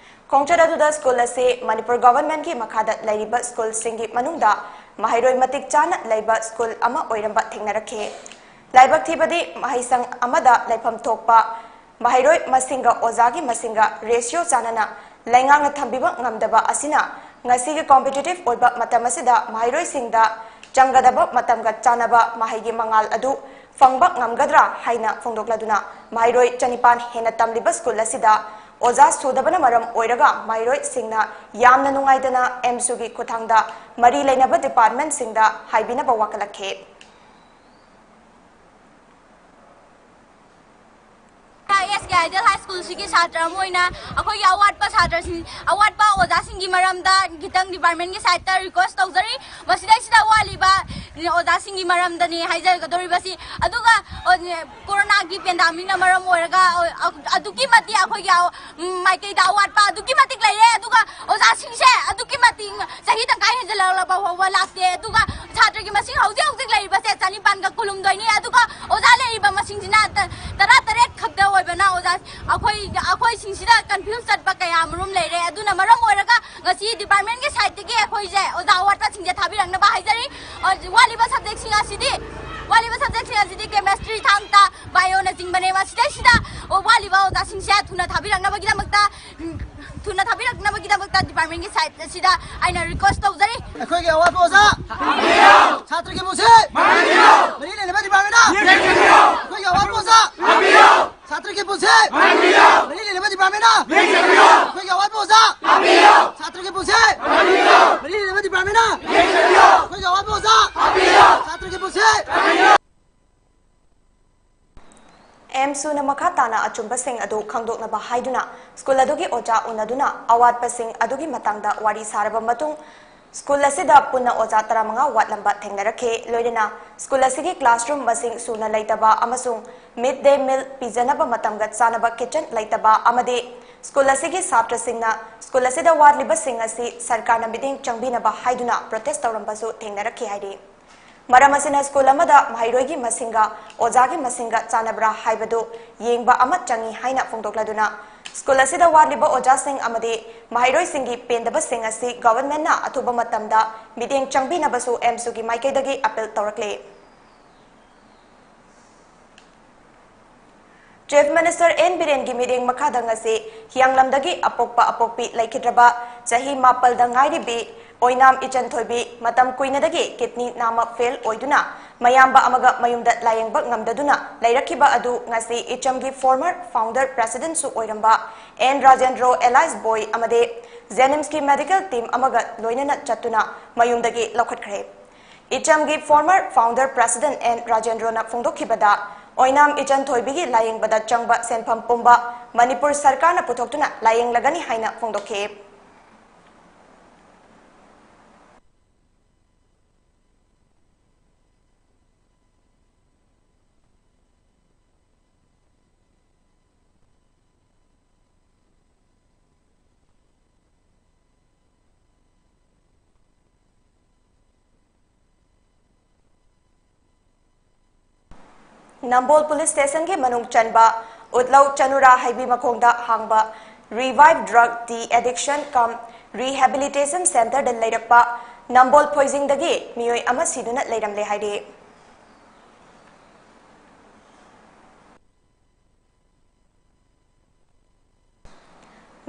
ꯈꯣꯡꯆꯠ ꯑꯗꯨꯗ school ꯑꯁꯤ ꯃꯅꯤꯄꯨꯔ governmentꯀꯤ ꯃꯈꯥꯗ ꯂꯩꯔꯤꯕ schoolꯁꯤꯡꯒꯤ ꯃꯅꯨꯡꯗ ꯃꯍꯩꯔꯣꯏ ꯃꯇꯤꯛ ꯆꯥꯅ ꯂꯩꯕ school ꯑꯃ ꯑꯣꯏꯔꯝꯕ ꯊꯦꯡꯅꯔꯛꯈꯤ꯫ ꯂꯥꯏꯕꯛ ꯊꯤꯕꯗꯤ ꯃꯍꯩꯁꯪ ꯑꯃꯗ ꯂꯩꯐꯝ ꯊꯣꯛꯄ ꯃꯍꯩꯔꯣꯏ ꯃꯁꯤꯡꯒ ꯑꯣꯖꯥꯒꯤ ꯃꯁꯤꯡꯒ ratio ꯆꯥꯟꯅꯅ ꯂꯩꯉꯥꯛꯅ ꯊꯝꯕꯤꯕ ꯉꯝꯗꯕ ꯑꯁꯤꯅ ꯉꯁꯤꯒꯤ competitive ꯑꯣꯏꯕ ꯃꯇꯝ ꯑꯁꯤꯗ ꯃꯍꯩꯔꯣꯏꯁꯤꯡꯗ ꯆꯪꯒꯗꯕ ꯃꯇꯝꯒ ꯆꯥꯟꯅꯕ ꯃꯍꯩꯒꯤ ꯃꯉꯥꯜ ꯑꯗꯨ ꯐꯪꯕ ꯉꯝꯒꯗ꯭ꯔꯥ ꯍꯥꯏꯅ ꯐꯣꯡꯗꯣꯛꯂꯗꯨꯅ ꯃꯍꯩꯔꯣꯏ ꯆꯅꯤꯄꯥꯟ ꯍꯦꯟꯅ ꯇꯝꯂꯤꯕ school ꯑꯁꯤꯗ ꯑꯣꯖꯥ ꯁꯨꯗꯕꯅ ꯃꯔꯝ ꯑꯣꯏꯔꯒ ꯃꯍꯩꯔꯣꯏꯁꯤꯡꯅ ꯌꯥꯝꯅ ꯅꯨꯡꯉꯥꯏꯇꯅ ꯑꯦꯝꯁꯨꯒꯤ ꯈꯨꯠꯊꯥꯡꯗ ꯃꯔꯤ ꯂꯩꯅꯕ departmentꯁꯤꯡꯗ ꯍꯥꯏꯕꯤꯅꯕ ꯋꯥꯀꯠꯂꯛꯈꯤ꯫ ꯑꯦꯁ ꯀꯦ ꯑꯥꯏꯗꯤꯌꯦꯜ ꯍꯥꯏ ꯁ꯭ꯀꯨꯜꯁꯤꯒꯤ ꯁꯥꯇ꯭ꯔ ꯑꯃ ꯑꯣꯏꯅ ꯑꯩꯈꯣꯏꯒꯤ ꯑꯋꯥꯠꯄ ꯁꯥꯇ꯭ꯔꯁꯤꯡ, ꯑꯋꯥꯠꯄ ꯑꯣꯖꯥꯁꯤꯡꯒꯤ ꯃꯔꯝꯗ ꯈꯤꯇꯪ departmentꯀꯤ sideꯇ request ꯇꯧꯖꯔꯤ꯫ ꯃꯁꯤꯗꯩꯁꯤꯗ ꯋꯥꯠꯂꯤꯕ ꯑꯣꯖꯥꯁꯤꯡꯒꯤ ꯃꯔꯝꯗꯅꯤ ꯍꯥꯏꯖꯒꯗꯧꯔꯤꯕꯁꯤ꯫ ꯑꯗꯨꯒ, ꯑꯣ, ꯀꯣꯔꯣꯅꯥꯒꯤ pandemicꯅ ꯃꯔꯝ ꯑꯣꯏꯔꯒ, ꯑ, ꯑ, ꯑꯗꯨꯛꯀꯤ ꯃꯇꯤꯛ ꯑꯩꯈꯣꯏꯒꯤ, ꯑ, ꯎꯝ, ꯃꯥꯏꯀꯩꯗ ꯑꯋꯥꯠꯄ ꯑꯗꯨꯛꯀꯤ ꯃꯇꯤꯛ ꯂꯩꯔꯦ꯫ ꯑꯗꯨꯒ ꯑꯣꯖꯥꯁꯤꯡꯁꯦ ꯑꯗꯨꯛꯀꯤ ꯃꯇꯤꯛ ꯆꯍꯤ ꯇꯪꯈꯥꯏ ꯍꯦꯟꯖꯜꯂꯛꯂꯕ ꯐꯥꯎꯕ ꯂꯥꯛꯇꯦ꯫ ꯑꯗꯨꯒ ꯁꯥꯇ꯭ꯔꯒꯤ ꯃꯁꯤꯡ ꯍꯧꯖꯤꯛ ꯍꯧꯖꯤꯛ ꯂꯩꯔꯤꯕꯁꯦ ꯆꯅꯤꯄꯥꯟꯒ ꯀꯨꯟꯍꯨꯝꯗꯣꯏꯅꯤ꯫ ꯑꯗꯨꯒ ꯑꯣꯖꯥ ꯂꯩꯔꯤꯕ ꯃꯁꯤꯡꯁꯤꯅ ꯇ-, ꯇꯔꯥꯇꯔꯦꯠ ꯈꯛꯇ ꯑꯣꯏꯕꯅ ꯑꯣꯖꯥ ꯑꯩꯈꯣꯏ, ꯑꯩꯈꯣꯏꯁꯤꯡꯁꯤꯗ confuseꯆꯠꯄ ꯀꯌꯥ ꯑꯃꯔꯣꯝ ꯂꯩꯔꯦ꯫ ꯑꯗꯨꯅ ꯃꯔꯝ ꯑꯣꯏꯔꯒ ꯉꯁꯤ departmentꯀꯤ sideꯇꯒꯤ ꯑꯩꯈꯣꯏꯁꯦ ꯑꯣꯖꯥ ꯑꯋꯥꯠꯄꯁꯤꯡꯁꯦ ꯊꯥꯕꯤꯔꯛꯅꯕ ꯍꯥꯏꯖꯔꯤ꯫ ꯑ, ꯋꯥꯠꯂꯤꯕ subjectꯁꯤꯡ ꯑꯁꯤꯗꯤ, ꯋꯥꯠꯂꯤꯕ subjectꯁꯤꯡ ꯑꯁꯤꯗꯤ chemistry, ꯊꯥꯡ ꯇꯥ, bioꯅꯆꯤꯡꯕꯅꯦ꯫ ꯃꯁꯤꯗꯩꯁꯤꯗ ꯑꯣ, ꯋꯥꯠꯂꯤꯕ ꯑꯣꯖꯥꯁꯤꯡꯁꯦ ꯊꯨꯅ ꯊꯥꯕꯤꯔꯛꯅꯕꯒꯤꯗꯃꯛꯇ, ꯎꯝ, ꯊꯨꯅ ꯊꯥꯕꯤꯔꯛꯅꯕꯒꯤꯗꯃꯛꯇ department ꯀꯤ side ꯑꯁꯤꯗ ꯑꯩꯅ request ꯇꯧꯖꯔꯤ꯫ ꯑꯩꯈꯣꯏꯒꯤ ꯑꯋꯥꯠꯄ ꯑꯣꯖꯥ ꯁꯥꯇ꯭ꯔꯒꯤ ꯄꯨꯟꯁꯤ ꯃꯔꯤ ꯂꯩꯅꯕ department ꯅ ꯑꯩꯈꯣꯏꯒꯤ ꯑꯋꯥꯠꯄ ꯑꯣꯖꯥ ꯁꯥꯇ꯭ꯔꯒꯤ ꯄꯨꯟꯁꯤ ꯃꯔꯤ ꯂꯩꯅꯕ department ꯅ ꯑꯩꯈꯣꯏꯒꯤ ꯑꯋꯥꯠꯄ ꯑꯣꯖꯥ ꯁꯥꯇ꯭ꯔꯒꯤ ꯄꯨꯟꯁꯤ ꯃꯔꯤ ꯂꯩꯅꯕ department ꯅ ꯑꯩꯈꯣꯏꯒꯤ ꯑꯋꯥꯠꯄ ꯑꯣꯖꯥ ꯁꯥꯇ꯭ꯔꯒꯤ ꯄꯨꯟꯁꯤ ꯑꯦꯝꯁꯨꯅ ꯃꯈꯥ ꯇꯥꯅ ꯑꯆꯨꯝꯕꯁꯤꯡ ꯑꯗꯨ ꯈꯪꯗꯣꯛꯅꯕ ꯍꯥꯏꯗꯨꯅ ꯁ꯭ꯀꯨꯜ ꯑꯗꯨꯒꯤ ꯑꯣꯖꯥ ꯎꯅꯗꯨꯅ ꯑꯋꯥꯠꯄꯁꯤꯡ ꯑꯗꯨꯒꯤ ꯃꯇꯥꯡꯗ ꯋꯥꯔꯤ ꯁꯥꯔꯕ ꯃꯇꯨꯡ, ꯁ꯭ꯀꯨꯜ ꯑꯁꯤꯗ ꯄꯨꯟꯅ ꯑꯣꯖꯥ ꯇꯔꯥꯃꯉꯥ ꯋꯥꯠꯂꯝꯕ ꯊꯦꯡꯅꯔꯛꯈꯤ꯫ ꯂꯣꯏꯅꯅ ꯁ꯭ꯀꯨꯜ ꯑꯁꯤꯒꯤ classroom ꯃꯁꯤꯡ ꯁꯨꯅ ꯂꯩꯇꯕ ꯑꯃꯁꯨꯡ mid day meal ꯄꯤꯖꯅꯕ ꯃꯇꯝꯒ ꯆꯥꯅꯕ kitchen ꯂꯩꯇꯕ ꯑꯃꯗꯤ ꯁ꯭ꯀꯨꯜ ꯑꯁꯤꯒꯤ ꯁꯥꯇ꯭ꯔꯁꯤꯡꯅ ꯁ꯭ꯀꯨꯜ ꯑꯁꯤꯗ ꯋꯥꯠꯂꯤꯕꯁꯤꯡ ꯑꯁꯤ ꯁꯔꯀꯥꯔꯅ ꯃꯤꯠꯌꯦꯡ ꯆꯪꯕꯤꯅꯕ ꯍꯥꯏꯗꯨꯅ protest ꯇꯧꯔꯝꯕꯁꯨ ꯊꯦꯡꯅꯔꯛꯈꯤ ꯍꯥꯏꯔꯤ꯫ ꯃꯔꯝ ꯑꯁꯤꯅ ꯁ꯭ꯀꯨꯜ ꯑꯃꯗ ꯃꯍꯩꯔꯣꯏꯒꯤ ꯃꯁꯤꯡꯒ ꯑꯣꯖꯥꯒꯤ ꯃꯁꯤꯡꯒ ꯆꯥꯟꯅꯕ꯭ꯔꯥ ꯍꯥꯏꯕꯗꯨ ꯌꯦꯡꯕ ꯑꯃ ꯆꯪꯏ ꯍꯥꯏꯅ ꯐꯣꯡꯗꯣꯛꯂꯗꯨꯅ, ꯁ꯭ꯀꯨꯜ ꯑꯁꯤꯗ ꯋꯥꯠꯂꯤꯕ ꯑꯣꯖꯥꯁꯤꯡ ꯑꯃꯗꯤ ꯃꯍꯩꯔꯣꯏꯁꯤꯡꯒꯤ ꯄꯦꯟꯗꯕꯁꯤꯡ ꯑꯁꯤ government ꯅ ꯑꯊꯨꯕ ꯃꯇꯝꯗ ꯃꯤꯠꯌꯦꯡ ꯆꯪꯕꯤꯅꯕꯁꯨ ꯑꯦꯝꯁꯨꯒꯤ ꯃꯥꯏꯀꯩꯗꯒꯤ appeal ꯇꯧꯔꯛꯂꯤ꯫ Chief Minister ꯑꯦꯟ ꯕꯤꯔꯦꯟꯒꯤ ꯃꯤꯠꯌꯦꯡ ꯃꯈꯥꯗ ꯉꯁꯤ ꯍꯤꯌꯥꯡꯂꯝꯗꯒꯤ ꯑꯄꯣꯛꯄ ꯑꯄꯣꯛꯄꯤ ꯂꯩꯈꯤꯗ꯭ꯔꯕ ꯆꯍꯤ ꯃꯥꯄꯜꯗ ꯉꯥꯏꯔꯤꯕꯤ ꯑꯣꯏꯅꯥꯝ ꯏꯆꯟꯊꯣꯏꯕꯤ ꯃꯇꯝ ꯀꯨꯏꯅꯗꯒꯤ kidney ꯅꯥꯝꯃ fail ꯑꯣꯏꯗꯨꯅ ꯃꯌꯥꯝꯕ ꯑꯃꯒ ꯃꯌꯨꯝꯗ ꯂꯥꯌꯦꯡꯕ ꯉꯝꯗꯗꯨꯅ ꯂꯩꯔꯛꯈꯤꯕ ꯑꯗꯨ ꯉꯁꯤ ꯏꯆꯝꯒꯤ former founder president ꯁꯨ ꯑꯣꯏꯔꯝꯕ ꯑꯦꯟ ꯔꯥꯖꯦꯟꯗ꯭ꯔꯣ alias ꯕꯣꯏ ꯑꯃꯗꯤ JNIMS ꯀꯤ medical team ꯑꯃꯒ ꯂꯣꯏꯅꯅ ꯆꯠꯇꯨꯅ ꯃꯌꯨꯝꯗꯒꯤ ꯂꯧꯈꯠꯈ꯭ꯔꯦ꯫ ꯏꯆꯝꯒꯤ former founder president ꯑꯦꯟ ꯔꯥꯖꯦꯟꯗ꯭ꯔꯣꯅ ꯐꯣꯡꯗꯣꯛꯈꯤꯕꯗ, ꯑꯣꯏꯅꯥꯝ ꯏꯆꯟ ꯊꯣꯏꯕꯤꯒꯤ ꯂꯥꯌꯦꯡꯕꯗ ꯆꯪꯕ ꯁꯦꯟꯐꯝ ꯄꯨꯝꯕ ꯃꯅꯤꯄꯨꯔ ꯁꯔꯀꯥꯔꯅ ꯄꯨꯊꯣꯛꯇꯨꯅ ꯂꯥꯌꯦꯡꯂꯒꯅꯤ ꯍꯥꯏꯅ ꯐꯣꯡꯗꯣꯛꯈꯤ꯫ ꯅꯝꯕꯣꯜ police station ꯒꯤ ꯃꯅꯨꯡ ꯆꯟꯕ ꯎꯠꯂꯧ ꯆꯅꯨꯔꯥ ꯍꯩꯕꯤ ꯃꯈꯣꯡꯗ ꯍꯥꯡꯕ Revive Drug De-Addiction cum Rehabilitation Center ꯗ ꯂꯩꯔꯛꯄ ꯅꯝꯕꯣꯜ ꯐꯣꯏꯖꯤꯡꯗꯒꯤ ꯃꯤꯑꯣꯏ ꯑꯃ ꯁꯤꯗꯨꯅ ꯂꯩꯔꯝꯂꯦ ꯍꯥꯏꯔꯤ꯫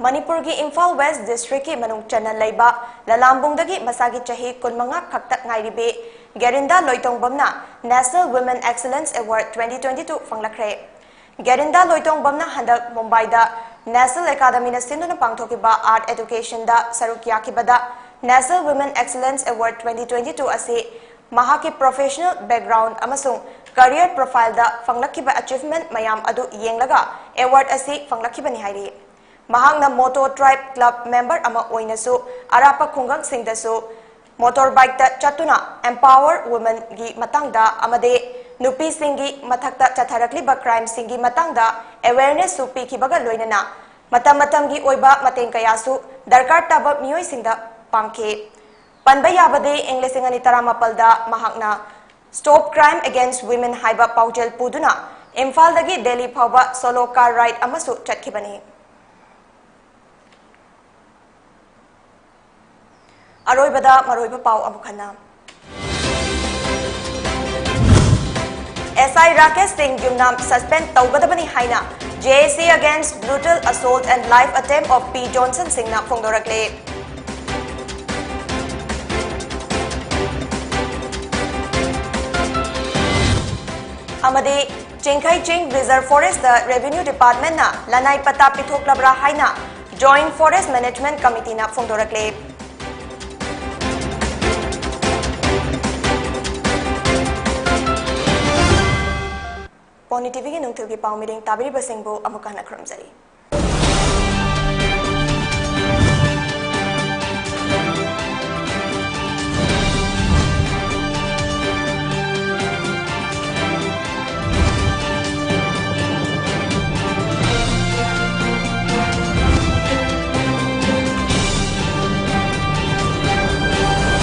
ꯃꯅꯤꯄꯨꯔꯒꯤ ꯏꯝꯐꯥꯜ ꯋꯦꯁ ꯗꯤꯁꯇ꯭ꯔꯤꯛꯀꯤ ꯃꯅꯨꯡ ꯆꯟꯅ ꯂꯩꯕ ꯂꯂꯥꯝꯕꯨꯡꯗꯒꯤ ꯃꯁꯥꯒꯤ ꯆꯍꯤ ꯀꯨꯟꯃꯉꯥ ꯈꯛꯇ ꯉꯥꯏꯔꯤꯕꯤ ꯒꯦꯔꯤꯟꯗꯥ ꯂꯣꯏꯇꯣꯡꯕꯝꯅ National Women Excellence Award twenty twenty-two ꯐꯪꯂꯛꯈ꯭ꯔꯦ꯫ ꯒꯦꯔꯤꯟꯗꯥ ꯂꯣꯏꯇꯣꯡꯕꯝꯅ ꯍꯟꯗꯛ ꯃꯨꯝꯕꯥꯏꯗ National Academyꯅ ꯁꯤꯟꯗꯨꯅ ꯄꯥꯡꯊꯣꯛꯈꯤꯕ Art Educationꯗ ꯁꯔꯨꯛ ꯌꯥꯈꯤꯕꯗ National Women Excellence Award twenty twenty-two ꯑꯁꯤ ꯃꯍꯥꯛꯀꯤ professional background ꯑꯃꯁꯨꯡ career profileꯗ ꯐꯪꯂꯛꯈꯤꯕ achievement ꯃꯌꯥꯝ ꯑꯗꯨ ꯌꯦꯡꯂꯒ award ꯑꯁꯤ ꯐꯪꯂꯛꯈꯤꯕꯅꯤ ꯍꯥꯏꯔꯤ꯫ ꯃꯍꯥꯛꯅ ꯃꯣꯇꯣ ꯇ꯭ꯔꯥꯏꯕ ꯀ꯭ꯂꯕ ꯃꯦꯝꯕꯔ ꯑꯃ ꯑꯣꯏꯅꯁꯨ ꯑꯔꯥꯞꯄ ꯈꯨꯡꯒꯪꯁꯤꯡꯗꯁꯨ ꯃꯣꯇꯣꯔ ꯕꯥꯏꯛꯇ ꯆꯠꯇꯨꯅ empower womenꯒꯤ ꯃꯇꯥꯡꯗ ꯑꯃꯗꯤ ꯅꯨꯄꯤꯁꯤꯡꯒꯤ ꯃꯊꯛꯇ ꯆꯠꯊꯔꯛꯂꯤꯕ crimeꯁꯤꯡꯒꯤ ꯃꯇꯥꯡꯗ awarenessꯁꯨ ꯄꯤꯈꯤꯕꯒ ꯂꯣꯏꯅꯅ ꯃꯇꯝ ꯃꯇꯝꯒꯤ ꯑꯣꯏꯕ ꯃꯇꯦꯡ ꯀꯌꯥꯁꯨ ꯗꯔꯀꯥꯔ ꯇꯥꯕ ꯃꯤꯑꯣꯏꯁꯤꯡꯗ ꯄꯥꯡꯈꯤ꯫ ꯄꯟꯕ ꯌꯥꯕꯗꯤ, ꯏꯪ ꯂꯤꯁꯤꯡ ꯑꯅꯤ ꯇꯔꯥꯃꯥꯄꯜꯗ ꯃꯍꯥꯛꯅ Stop Crime Against Women ꯍꯥꯏꯕ ꯄꯥꯎꯖꯦꯜ ꯄꯨꯗꯨꯅ ꯏꯝꯐꯥꯜꯗꯒꯤ ꯗꯦꯜꯂꯤ ꯐꯥꯎꯕ solo car ride ꯑꯃꯁꯨ ꯆꯠꯈꯤꯕꯅꯤ꯫ ꯑꯔꯣꯏꯕꯗ ꯃꯔꯨꯑꯣꯏꯕ ꯄꯥꯎ ꯑꯃꯨꯛ ꯍꯟꯅ꯫ S I ꯔꯥꯀꯦꯁ ꯁꯤꯡ ꯌꯨꯝꯅꯥꯝ suspend ꯇꯧꯒꯗꯕꯅꯤ ꯍꯥꯏꯅ J A C Against Brutal Assault and Life Attempt of P Johnson ꯁꯤꯡꯅ ꯐꯣꯡꯗꯣꯔꯛꯂꯦ꯫ ꯑꯃꯗꯤ ꯆꯤꯡꯈꯩ ꯆꯤꯡ Reserve Forestꯇ Revenue Departmentꯅ ꯂꯅꯥꯏ ꯄꯇꯥ ꯄꯤꯊꯣꯛꯂꯕ꯭ꯔꯥ ꯍꯥꯏꯅ Joint Forest Management Committeeꯅ ꯐꯣꯡꯗꯣꯔꯛꯂꯦ꯫ ꯄꯣꯅꯤ TVꯒꯤ ꯅꯨꯡꯊꯤꯜꯒꯤ ꯄꯥꯎ ꯃꯤꯔꯤꯡ ꯇꯥꯕꯤꯔꯤꯕꯁꯤꯡꯕꯨ ꯑꯃꯨꯛ ꯍꯟꯅ ꯈꯨꯔꯨꯝꯖꯔꯤ꯫